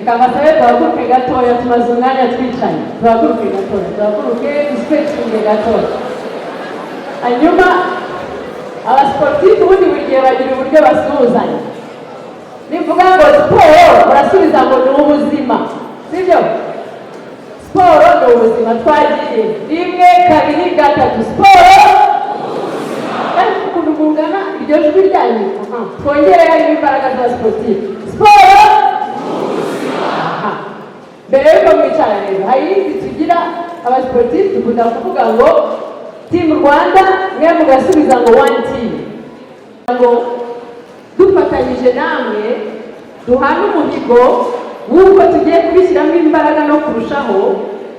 Reka mbasabe duhaguruke gatoya, tumaze umwanya twicaye. Duhaguruke gatoya, duhaguruke dustretchinge gatoya. Hanyuma abasiporutifu ubundi buri gihe bagira uburyo basuhuzanya. Nivuga ngo siporo, murasubiza ngo ni ubuzima, sibyo? Siporo ni ubuzima. Twagiye, rimwe, kabiri, gatatu, siporo! Ariko ukuntu mungana, iryo jwi ryanyu, aha, twongere harimo imbaraga za siporutifu. Siporo. Aha. Mbere y'uko mwicara rero, hari iyindi tugira abasiporutifu, dukunda kuvuga ngo "Team Rwanda", mwe mugasubiza ngo "One team". Ngo dufatanyije namwe duhane umuhigo w'uko tugiye kubishyiramo imbaraga no kurushaho,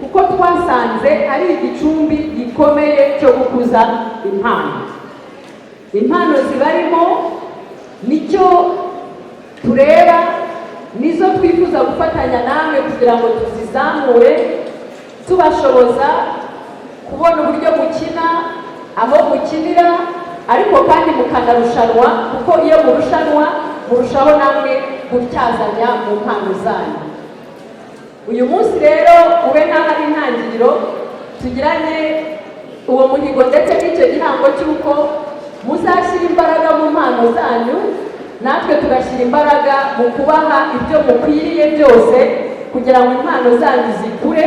kuko twasanze ari igicumbi gikomeye cyo gukuza impano. Impano zibarimo nicyo tureba, nizo twifuza gufatanya namwe kugira ngo tuzizamure, tubashoboza kubona uburyo mukina, aho mukinira, ariko kandi mukanarushanwa, kuko iyo murushanwa murushaho namwe gutyazanya mu mpano zanyu. Uyu munsi rero ube nk'aho ari intangiriro tugiranye uwo muhigo ndetse n'icyo gihango cy'uko muzashyira imbaraga mu mpano zanyu, natwe tugashyira imbaraga mu kubaha ibyo mukwiriye byose kugira ngo impano zanyu zikure,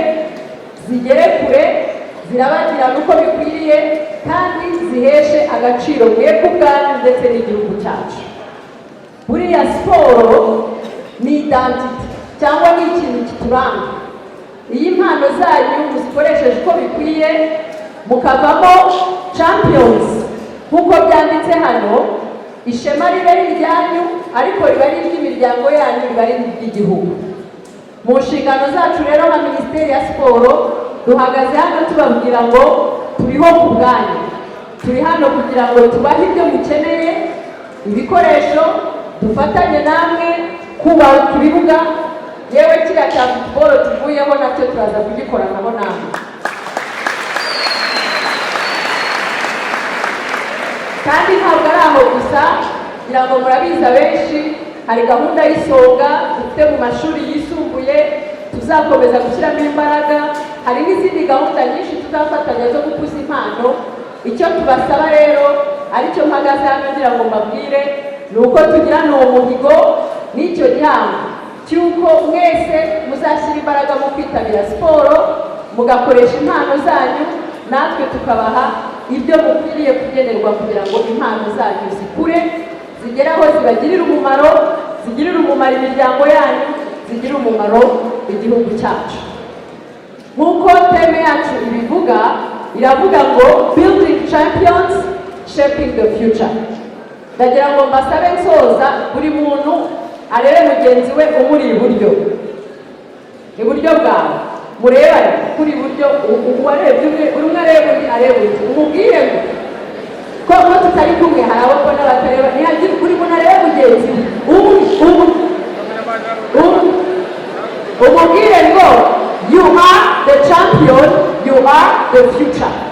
zigere kure, zirabagirane uko bikwiriye, kandi ziheshe agaciro mwebwe ubwanyu ndetse n'igihugu cyacu. Buriya siporo ni identity cyangwa ni ikintu kituranga. Iyo impano zanyu muzikoresheje uko bikwiye, mukavamo champions nk'uko byanditse hano, ishema riba ari iryanyu, ariko riba ari iry'imiryango yanyu, riba ari iry'igihugu. Mu nshingano zacu rero nka Minisiteri ya Siporo, duhagaze hano tubabwira ngo turiho ku bwanyu. Turi hano kugira ngo tubahe ibyo mukeneye, ibikoresho, dufatanye namwe kubaka ibibuga. Yewe, kiriya cya football tuvuyeho nacyo turaza kugikoranaho namwe. Kandi ntabwo ari aho gusa, kugira ngo murabizi abenshi, hari gahunda y'Isonga dufite mu mashuri yisumbuye tuzakomeza gushyiramo imbaraga. Hari n'izindi gahunda nyinshi tuzafatanya zo gukuza impano. Icyo tubasaba rero, aricyo mpagaze hano ngira ngo mbabwire, ni uko tugirana uwo muhigo n'icyo gihango cy'uko mwese muzashyira imbaraga mu kwitabira siporo, mugakoresha impano zanyu, natwe tukabaha ibyo mukwiriye kugenerwa kugira ngo impano zanyu zikure, zigere aho zibagirira umumaro, zigirire umumaro imiryango yanyu, zigire umumaro igihugu cyacu. Nk'uko theme yacu ibivuga, iravuga ngo "Building champions, shaping the future". Ndagira ngo mbasabe nsoza, buri muntu arebe mugenzi we umuri iburyo, iburyo bwawe, murebane kuri iburyo, uwarebye umwe, buri umwe areba undi, areba undi, umubwire ngo ko tutari kumwe, hari abo mbona batareba. Ntihagire, buri muntu arebe mugenzi we umwe umwe umwe, umubwire ngo "You are the champion, you are the future."